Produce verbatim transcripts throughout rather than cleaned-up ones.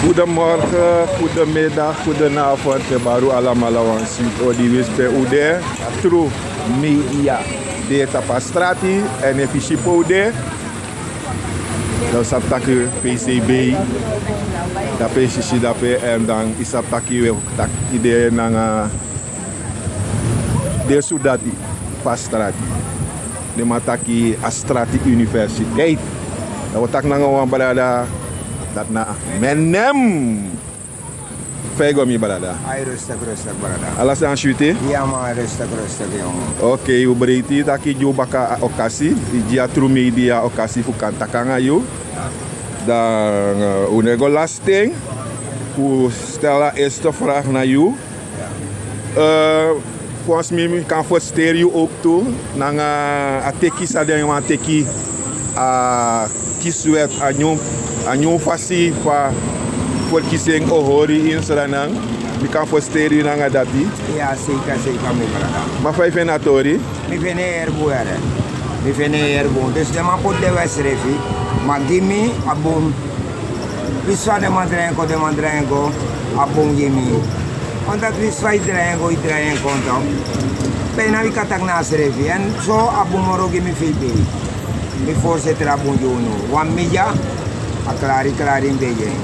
Goedemorgen, goedemiddag, goedenavond, te baru alamala wan sweet odi wins pe u de. Tru media de tapu a strati, èn efu yu si pe u de, dan u sabi taki P C B, dape yu si dape, èn dan yu sabi taki we taki yu de nanga den sudati fu a strati. Den man taki a strati universiteit. Dan wi o taki nanga wan brada, dati na Menem. Fa e go mi brada? Ai, rustig, rustig, brada. Ala sani switi? Ya man, rustig, rustig, jongen. Ok, wi breiti taki gi wi baka a okasi, gi a Tru Media okasi fu kan taki nanga yu. Dan, eh, wi no e go lasting. Wi stel a eerste vraag na yu. Eh, Volgens mi, mi kan fersiteri yu ook tu nanga a teki san den wani teki a kieswet, a nyun, a nyun fasi fu a verkiezing o hori in Sranan. Mi kan fersiteri yu nanga dati. Ya, zeker, zeker, mi brada. Ma fa yu feni a tori? Mi feni en heri bun, yere. Mi feni en heri bun. Dus den man poti den wet srefi. Ma gi mi a bun. Winsi fa den man drai en kon, den man drai en kon, a bun gi mi. Omdat winsi fa yu drai en kon, yu drai en kon tok. Bijna wi kan taki na a srefi. Èn so a bun moro gi mi fei bei. Mi voorzitter, a bun gi unu. Wan mi dya, a klari klari mi ben gi en.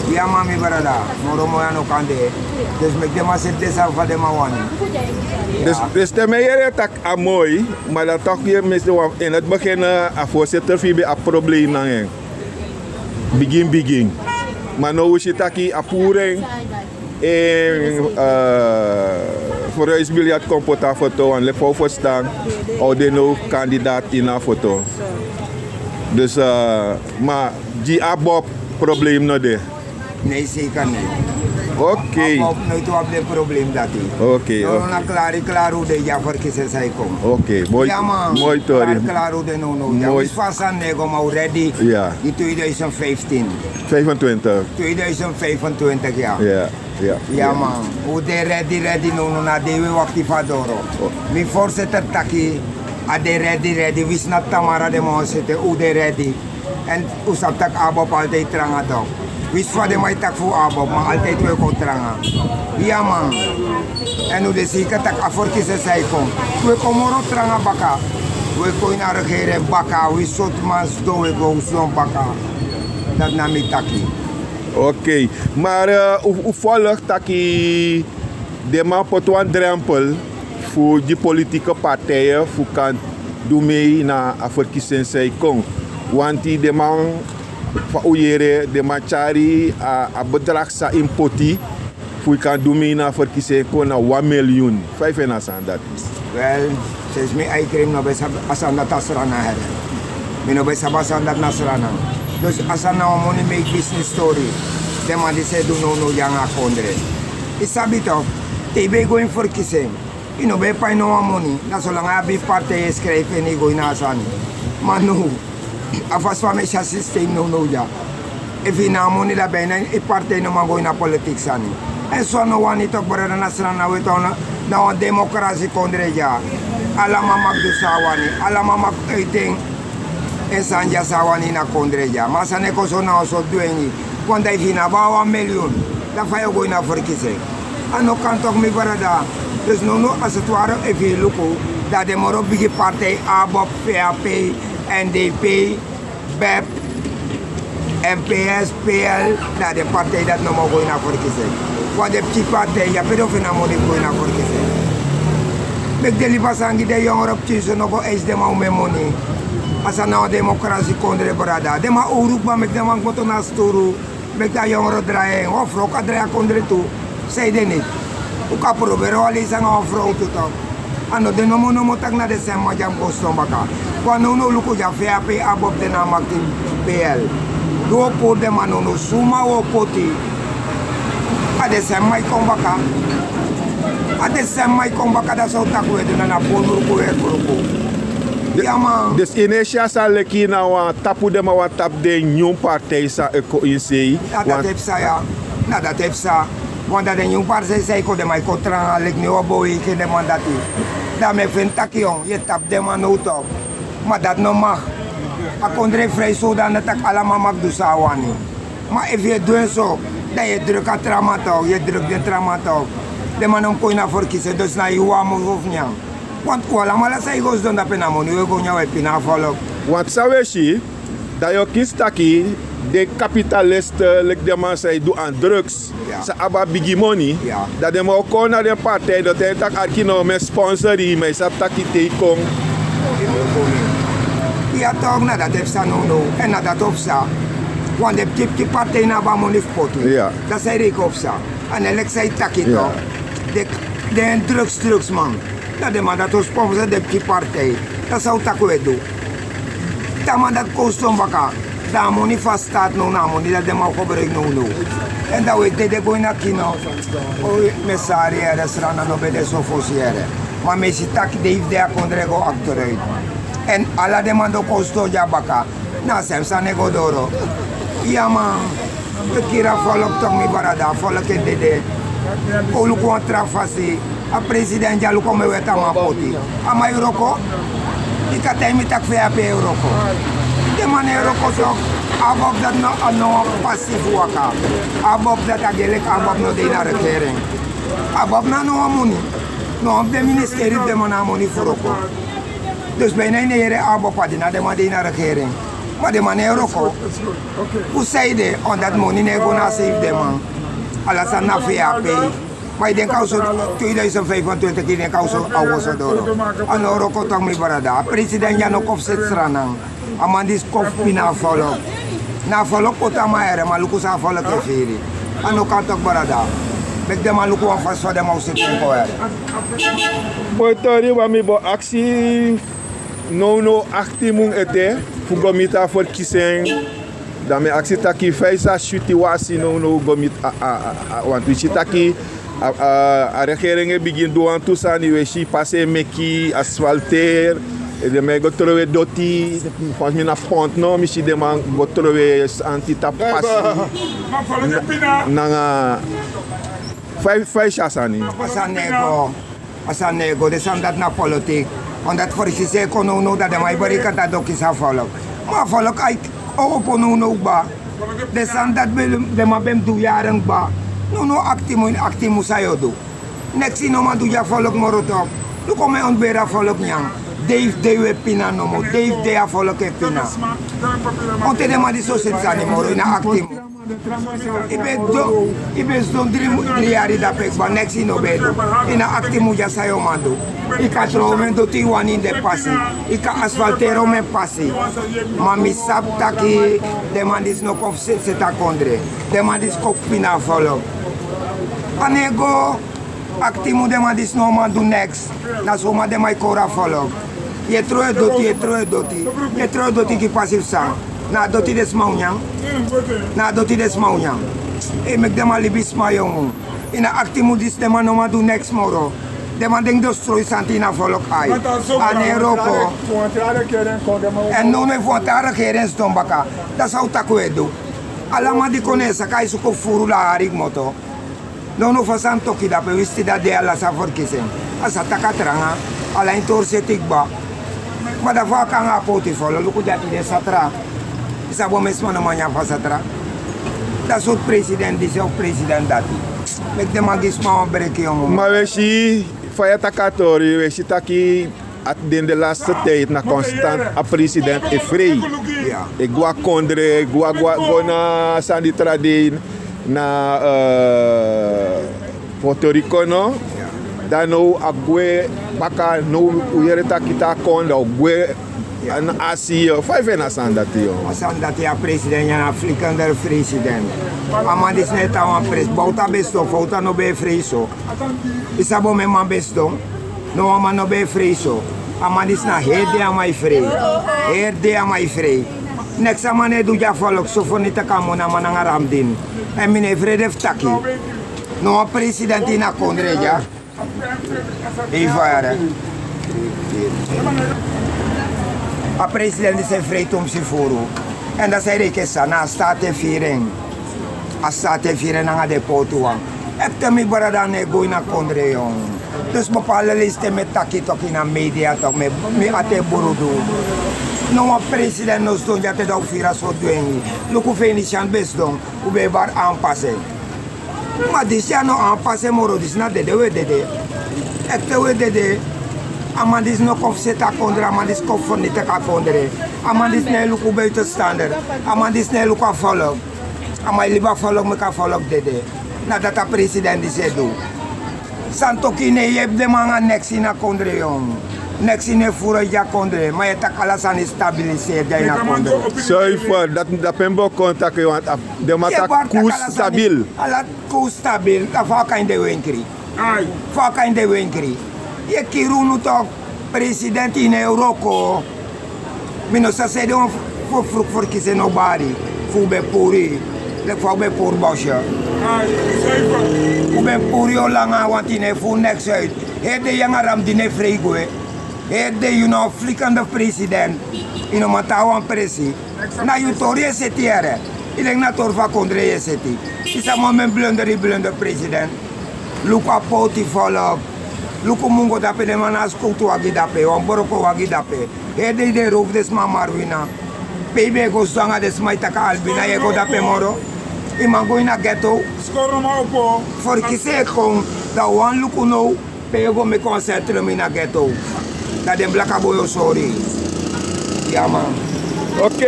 Ya man, mi brada, moro moi a no kan de. Dus meki den man seti den sani fa den man wani. Dus, dus te mi e yere taki a moi, ma dan toch yu miste wan, in het begin, eh, a voorzitter fu yu ben abi probleem nanga en. Bigin bigin. Ma now wi si taki a puru en, eh, verhuisbiljet kon poti a foto, want leki fa wi ferstan, a o de now kandidaat ini a foto. Dus, eh, ma gi ABOP, probleem no de. Nee, zeker niet. Ok. ABOP noiti wi abi den probleem dati. Ok, no, no, ok. Na klari klari u de dya, verkiezing san e kon. Ok, moi, ya man, moi tori. Klari klari u de now, now dya. Moi. Winsi fa a sani no e go, ma u ready. Ya. Di tweeduizend vijftien. Vijfentwintig. Tweeduizend vijfentwintig, ya. Ya, ya, ya. Ya man, u de ready, ready now, now na dei wi e wakti fu a doro. Oh. Mi voorzitter taki a de ready, ready. Winsi na tamara den man o sete, u de ready. Èn u sabi taki ABOP altijd tranga tok. Winsi fa den man e taki fu ABOP, ma altijd wi e kon tranga. Ya man. Èn u de zeker taki a verkiezing san e kon, wi e kon moro tranga baka. Wi e kon ini a regering baka, wi sortu man sidon, wi e go sidon baka. Dati na mi taki. Ok, maar, eh, u, u volg taki den man poti wan drempel fu di politieke partijen fu kan du mee na a verkiezing san e kon. Want den man, fa u yere, den man tyari a, a bedrag san yu mus poti fu yu kan du mee na a verkiezing kon na wan miljoen. Fa yu feni a sani dati? Wel, sinsi mi eigen krin, mi no ben sabi a sani dati na Sranan, here. Mi no ben sabi a sani dati na Sranan. Dus a sani na wan money make business story. Den man disi e du nownow dya nanga a kondre. Yu sabi tok, te yu ben e go ini verkiezing, yu no ben e pai no wan money. Na solanga yu abi partij e skrijfi en yu go ini a sani. Ma now, a fasi fa mi e si a systeem nownow dya, efu yu no abi money, dan bijna yu partij no man go ini a politiek sani. Èn so a no wani tok, brada, na Sranan we tok, na wan democratie kondre dya. Ala man mag du san a wani, ala man mag uiti en, en sani dya san a wani ini a kondre dya. Ma a sani e kon so na wan sortu dwengi. Want efu yu no abi a wan miljoen, dan fa yu o go ini a verkiezing? A no kan tok, mi brada. Dus nownow, als het ware, efu yu luku, dan den moro bigi partij, ABOP, VHP, NDP, BEP, NPS, PL, na den partij dati no man go ini a verkiezing. Want den pikin partij, yu á pedi fu feni a money fu go ini a verkiezing. Meki den libi a sani gi den yongere pikin, so no go eisi den man omen money. A sani na wan democratie kondre, brada. Den man owru kba, meki den man kmoto na sturu. Meki a yongere drai en, wan frow kan drai a kondre tu. San ede niti? Un kan proberi wan leisi nanga wan frow tu tok. A no de nomo nomo taki na den sem man dya mus kon sidon baka. Wan nownow luku dya, VHP, ABOP de na a makti, PL. Di un o puru den man nownow, suma un o poti? A den sem man e kon baka. A den sem man e kon baka, dan san un taki un e du, na na puru luku, werk luku. Ya man. Dus yu no e si a sani leki na wan tapu den man wani tapu den nyun partij san e kon ini sei? Na dati e psa, ya. Na dati e psa. Want dan den nyun partij san e kon, den man e kon tranga, leki mi, wan boi, ken den man dati. Dan mi e feni taki, yon, yu e tapu den man now tok. Ma dati no mag. A kondre e frei, so dan na taki ala man mag du san a wani. Ma efu yu e du en so, dan yu e druk a tra man tok, yu e druk den tra man tok. Den man no mus kon ini a ferkisi en, dus na yu wan mus fu nyan. Want un alamala san yu go sidon dape na moni un e go nyan, un e pina a folok. Want san un e si, dan yu o kisi taki den kapitalist, leki den man san e du an drugs, san abi a bigi moni, dan den man o kon na den partij, dan te yu taki arki no, mi e sponsor yu, ma yu sabi taki te yu kon. Yu a tok na dati e psa nownow, èn na dati o psa. Wan den pikin pikin partij no abi a moni fu poti. Dan san yu reiki o psa? A no e leki san yu taki tok. Den drugs drugsman, dan den man dati o sponsor den pikin partij. Dan san un taki un e du? Te a man dati kon sidon baka, dan a moni fu a staat now na a moni dati den man o gebruiki nownow. Èn dan un e dede go ini a kino. Mi e sari yere, Sranan no ben de so fosi yere. Ma mi e si taki dei fu dei a kondre e go achteruit. Èn ala den man di o kon sidon dya baka, na a sem sani e go doro. Ya man, un e kiri a folok tok, mi brada, a folok e dede. Un luku wan tra fasi. A president dya, luku omen weti a man poti. A man e wroko. Yu kan taigi mi taki fa yu ape e wroko? Den man no e wroko tok. ABOP dati no, a no wan pasi fu waka. ABOP dati a geri leki ABOP no de ini a regering. ABOP no abi no wan moni. No abi den ministeri fu den man na a moni fu wroko. Dus bijna yu no e yere ABOP, a den na den man de ini a regering. Ma den man no e wroko. Fu sanede? Omdat moni no e go na a sei fu den man. Ala sani na fu yu ape. Ma yu denki a oso, tweeduizend vijfentwintig, yu denki a oso a oso doro? A no wroko tok, mi brada. A president dya no kon fu seti Sranan. A man disi kon fu pina a folok. Na a folok poti a man yere, ma luku san a folok e firi. A no kan tok, brada. Meki den man luku wan fasi fa den man o seti en kon yere. Boi tori, ma mi bo aksi, nownow achttien mun ete fu go miti a ferkisi en. Dan mi e aksi taki fa yu sa switi wasi nownow go miti a, a, a, a, want wi si taki a, a, a regering e bigin du wantu sani, wi e si pasi e meki, asfalteer, den man e go trowe doti, fansi mi na pont no, mi si den man go trowe santi tapu pasi. Nanga fa yu, fa yu si a sani? A sani no e go. A sani no e go, den sani dati na politik. Omdat ferkisi e kon nownow, dan den man e bereiki taki den o kisi a folok. Ma a folok ai o opo nownow kba. Den sani dati ben, den man ben mus du yaren kba. Nownow achttien mun, achttien mun san yu o du? Neks yu no man du gi a folok moro tok. Luku omen ontberi a folok nyan. Dei fu dei un e pina nomo, dei fu dei a folok e pina. On ten den man disi o seti sani moro ini a achttien mun? Yu ben sidon, yu ben sidon dri, dri yari dape kba, neks yu no ben e du. Ini a achttien mun dya san yu o man du? Yu kan trowe omen doti yu wani ini den pasi. Yu kan asfalteri omen pasi. Ma mi sabi taki den man disi no kon fu seti, seti a kondre. Den man disi kon fu pina a folok. A no e go. Achttien mun den man disi no man du neks. Na so man den man e kori a folok. Yu e trowe doti, yu e trowe doti. Yu e trowe doti gi pasi fu san? Na a doti den sma o nyan? Na a doti den sma o nyan? E meki den man libi sma yongu. Ini a achttien mun disi den man no man du neks moro. Den man denki den o stroi santi ini a folok ai. A no e wroko. Èn nownow efu wan tra regering sidon baka, dan san un taki un e du? Ala man di kon na en saka e suku fu furu lari kmoto. Nownow fa san toki dape, wi si dati de, ala sa ferkisi en. A sa taki a tranga, ala en tori seti kba. Ma dan fa a kan nanga a poti folo, luku dati de satra. Yu sabi omen sma no man nyan fa satra. Dan sortu president disi of president dati? Meki den man gi sma wan breki, yongu. Ma wi e si fa yu e taki a tori, wi e si taki a den de laste tijd na constant a president e frei. E go a kondre, e go a, go a, go na sani tra dei na, eh, Puerto Rico no. Dan now a gwe baka, now un yere taki te a kon, dan a o gwe na Azië. Fa yu feni a sani dati, yo? A sani dati, a president ya na flikender president. A man disi no e tan wan pres, Bouta ben sidon, Bouta no ben e frei so. Yu sabi omen man ben sidon? No wan man no ben e frei so. A man disi na heri dei a man e frei. Heri dei a man e frei. Neks a man no e du gi a folok, sofoni taki a moni a man nanga Ramdin. Èn mi no e frede fu taki. No wan president ini a kondre dya. Ei, faya. A president disi e frei tumsi furu. Èn dan san e reiki e sa, na a staat e firi en. A staat e firi en nanga den powtu wan. Efu te mi brada no e go ini a kondre, yongu. Dus bepaalde leisi te mi e taki toki ini a media toki, mi, mi ati e brudu. No wan president no sidon dya te dan un firi a sortu dwengi. Luku Venetian ben sidon, un ben e bari anpase. Ma disi ya no anpase moro, disi na dede un e dede. Ekte un e dede. A man disi no kon fu seti a kondre, a man disi kon fu fernitigi a kondre. A man disi no e luku buitenstaander. A man disi no e luku a volk. A man e libi a volk meki a volk dede. Na dati a president disi e du. San toki yu no e yepi den man nanga neks ini a kondre yon. Neks yu no e furu yu a kondre, ma yu e taki ala sani stabiliseri dya ini a kondre. Sori fu dati, dape mi bo kon taki yu want den man taki koers stabil. Ala koers stabil, dan fa a kan yu de wenkri? Fa a kan yu de wenkri? Yu e kiri unu tok. President yu no e wroko. Mi no sa sede wan fu fruk ferkisi en no bari. Fu un ben puru yu leki fa un ben puru bosye. Un ben puru yu langa wanti yu no e furu neks uit. Heri dei yu nanga ram di no e frei gwe. Heri dei yu na wan flikende president. Yu no man tan wan presi. Na yu tori yu e seti yere. Yu leki na tori fu a kondre yu e seti. Yu sabi man mi en blunder yu blunder president. Luku a poti folok. Luku mi go dape den man na a skowtu wagi dape wan broko wagi dape. Heri dei den e rowfu den sma marwina. Pe yu ben e go sidon nanga den sma yu taki a albina yu e go dape moro. Yu man go ini a geto. Ferkisi e kon. Dan wan luku now. Pe yu e go meki wan sentrum ini a geto. Dan den blaka boi o sori yu. Ya man. Ok.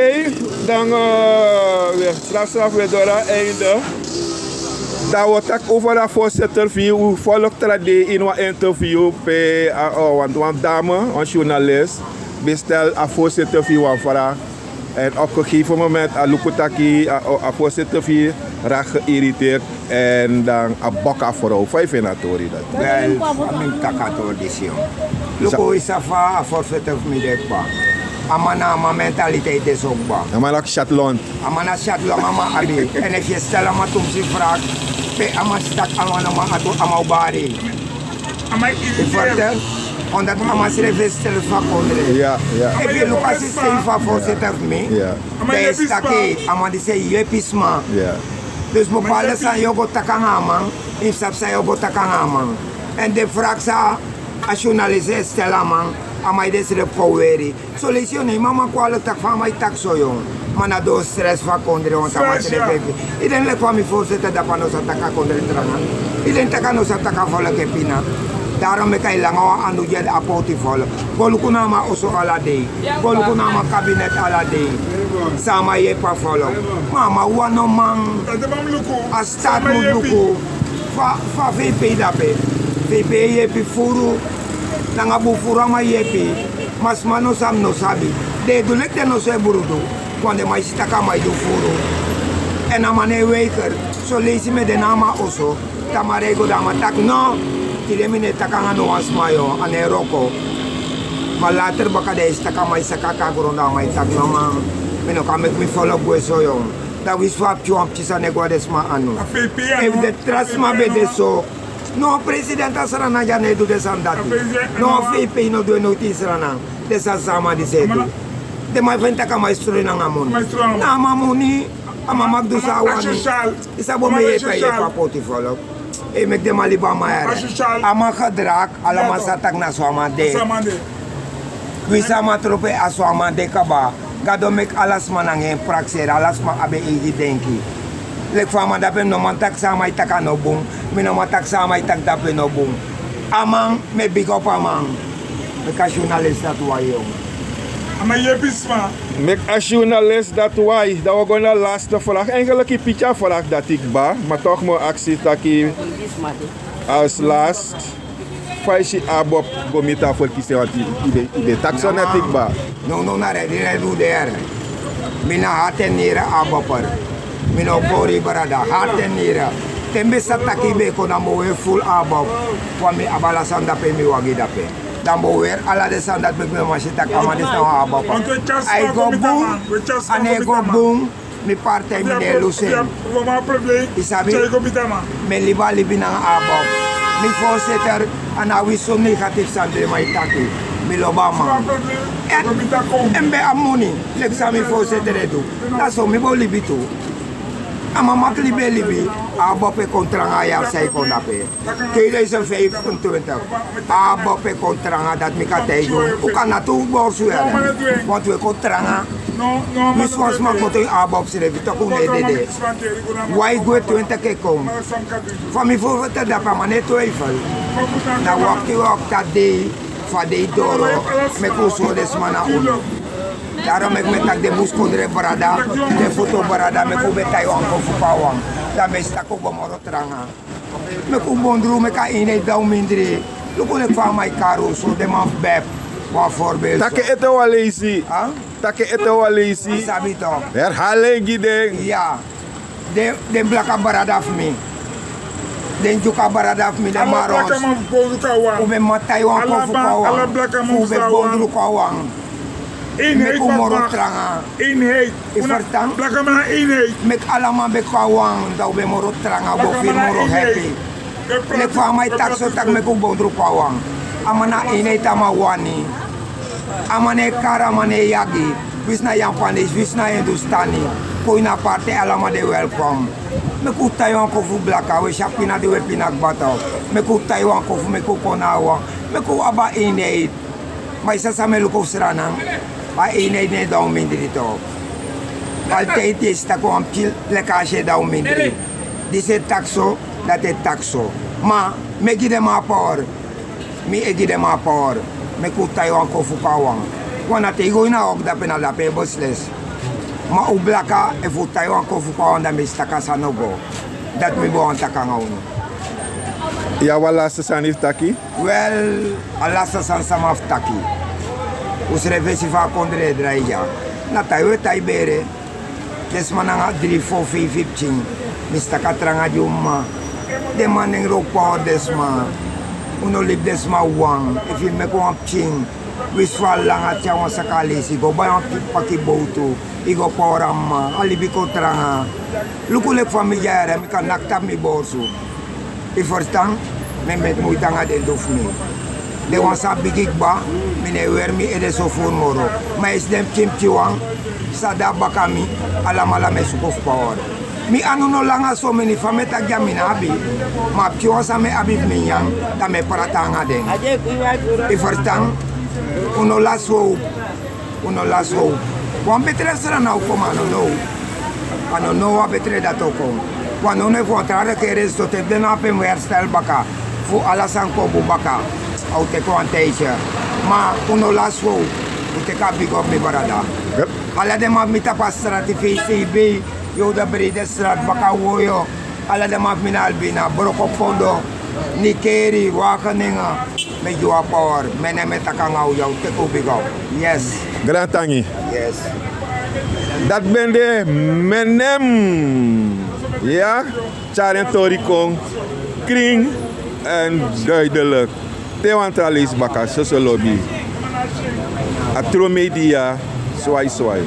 Dan we srafsraf we dori a einde. Dan wi o taki over a voorzitter fu yu un folok tra dei ini wan interview pe wan dame wan journalist ben stel a voorzitter fu yu wan vraag. En op gegeven moment a luku taki a voorzitter fu yu raak geïrriteerd. En dan a bok a vrouw fa yu feni a tori dati? Wel, a mi taki a tori disi. Luku yu sabi fa a voorzitter fu mi de kba. A man na a man mentaliteit de so kba. A man na syatlon. A man na syatlon a man abi. En efu yu e stel a man tumsi vraag, pe a man si taki a man no man atu a man o bari. Yu fertel? Omdat a man srefi e stel fu a kondre. Efu yu luku a systeem fu a voorzitter fu mi, dan yu e si taki a man disi e yepi sma. Dus bepaalde sani yu o go taki nanga a man, yu mus sabi san yu o go taki nanga a man. En den vraag san a journalist e stel a man, a man e de srefi kon weri. Soleisi yu no e man man kwalik taki fa a man e taki so yu. Ma na don stres fu a kondre want a man srefi e feifi. Yu den leki fa mi voorzitter dape a no sa taki a kondre tranga. Yu den taki a no sa taki a volk e pina. Daron meki a e langa wan anu gi a poti volk. Go luku na a man oso ala dei. Go luku na a man kabinet ala dei. San a man yepi a volk? Ma a man wani no man. A staat mus luku. Fa fa fei pei dape? Fei pei e yepi furu. Nanga bun furu a man yepi. Ma sma no sabi no sabi. Den e du leki den no so e brudu. Wan den man e si tak' a man e du furu. Èn a man no e weiger. Soleisi mi e de na a man oso. Tamara e go dan a man taki no. Tide mi no e taki nanga no wan sma yu a no e wroko. Ma later baka den e si tak' a man e saka kon na grondu a man e taki no man. Mi no kan meki mi folok gwe so yu. Dan winsi fa a pikin wan pikin sani e go na den sma anu. Efu den tra sma ben de so. No wan president a srana dya no e du den sani dati. No wan fei pei no du en noiti ini srana. Den sani san a man disi e du. Den man e feni tak' a man e stroi nanga moni. Na a man moni. A man maki du san a wani. Yu sabi o mi e yepi a yepi a poti folok. E meki den man libi a man yere. A man gedrag. Ala man sa taki na so a man de. Winsi a man tropi a so a man de kaba. Gado meki ala sma nanga en prakseri ala sma abi en eigi denki. Leki fa a man dape mi no man taki san a man e taki a no bun. Mi no man taki san a man e taki dape no bun. A man mi e bigi opu a man. Meki a journalist dati wai yu. A man yepi sma. Meki a journalist dati wai dan wi o go na laste frag engeliki piki a frag dati kba ma tok mi o aksi taki. Als last. Fa yu si abob go miti a ferkisi wanti yu de taki so neti kba. Nownow na redi redi un de yere. Mi na hati en niri aboper. Mi no kori brada hati en niri. Te mi ben sabi tak' yu ben e kon dan mi o weri ful abob. Wan mi abi ala sani dape ini mi wagi dape. Dan mi o weri ala den sani dati meki mi no man si tak' a man disi na wan aboper. A e go bun. A no e go bun. Mi partij mi no e lusu en. Yu sabi? Mi e libi a libi nanga abob. Mi voorzitter a no abi so negatief sani den man e taki. Mi lobi a man. Èn mi ben abi moni leki san mi voorzitter e du. Na so mi bo libi tu. A mama kli ben libi. A bope kon tranga a yari san yu kon dape. Tweeduizen vijfentwintig. A bope kon tranga dati mi kan taigi unu. Un kan na tu borsu yari. Wantu e kon tranga. Wi swan sma koto yu a bope srefi toku un e dede. Wai gwe twintig e kon. Fa mi furu fete dape a man e twijfel. Na wakti wakti a dei. Fa dei doro. Meki un sori den sma na unu. Daro meki mi e taki den buskondre brada, den foto brada, meki un ben tai wan kofu kon a wan. Dan mi e si taki un go moro tranga. Meki un bondru, meki a ini e dan un mindri. Luku leki fa a man e kari un so, den man fu bep. Wan voorbeeld. Taki ete wan leisi. Taki ete wan leisi. Sabi to. Herhaling gi den. Ya. Den blaka brada fu mi. Den dyuka brada fu mi, den marons. Un ben man tai wan kofu kon a wan. Un ben bondru kon a wan. Meki un moro tranga. Yu ferstan? Meki ala man ben kon a wan, dan un ben moro tranga, un go firi moro happy. Leki fa a man e taki so taki meki un bondru kon a wan. A man na ini e tan a man wani. A man e kari, a man e yagi. Wisi na Yapanesi, wisi na Hindustani. Kon ini a parti, ala man de welkom. Meki un tai wan kofu blaka, un e si a pina di un e pina kba. Meki un tai wan kofu, meki un kon na a wan. Meki un abi a eenheid. Ma yu sabi san mi e luku fu Sranan. A eenheid no e dan un mindri tu. Altijd yu e si taki wan pikin lekkage e dan un mindri. Disi e taki so, dati e taki so. Ma mi e gi den man a power. Mi e gi den man a power. Meki un tai wan kofu kon a wan. Wan na te yu go ini a wroko dape na dape e beslis. Ma un blaka, efu un tai wan kofu kon a wan, dan mi e si taki a sani o go. Dati mi ben wani taki nanga unu. Yu abi wan laste sani fu taki? Wel, a laste sani san mi abi fu taki. Un srefi e si fa a kondre e drai dya. Na tai un e tai bere. Den sma nanga dri, fo, feifi pikin. Mi si taki a tranga gi un mama. Den man nen row power den sma. Un no libi den sma wawan. Efu yu meki wan pikin, wisi fa langa, tyari wan saka leisi, go bai wan piki paki bowtu. Yu go power a mama. A libi kon tranga. Luku leki fa mi dya yara, mi kan naki tapu mi borsu. Yu ferstan? Mi e meki muiti nanga den du fu mi. Den wan san bigi kba, mi no e weri mi ede so furu moro. Ma yu e si den pikin pikin wan san de na baka mi, alamala mi e suku fu power. Mi anu no langa so, mi nen, fa mi e taki dya mi no abi. Ma a pikin wan san mi e abi fu mi nyan, dan mi e prati nanga den. Yu ferstan? Un no lasi howpu. Un no lasi howpu. Wan betre Sranan o kon, ma a no now. A no now wan betre dati o kon. Wan now, efu wan tra regering so, te den no ape, mi o herstel baka. Fu ala sani kon bun baka. A o teki wan tijdje. Ma un no lasi howpu. Un teki a bigi op, mi brada. Ala den man fu mi tapu a strati, fei sei bei, Yoda Brede strati, baka woyo. Ala den man fu mi na Albina, Broko Pondo, Nikeri, Wageningen. Mi e gi un a power, mi e taki nanga un, ya, un teki un bigi op. Yes. Grantangi. Yes. Dati ben de Menem. Ya, tyari en tori kon krin èn duidelijk. Te wan tra leisi baka, soso lobi. A tru media, swai swai.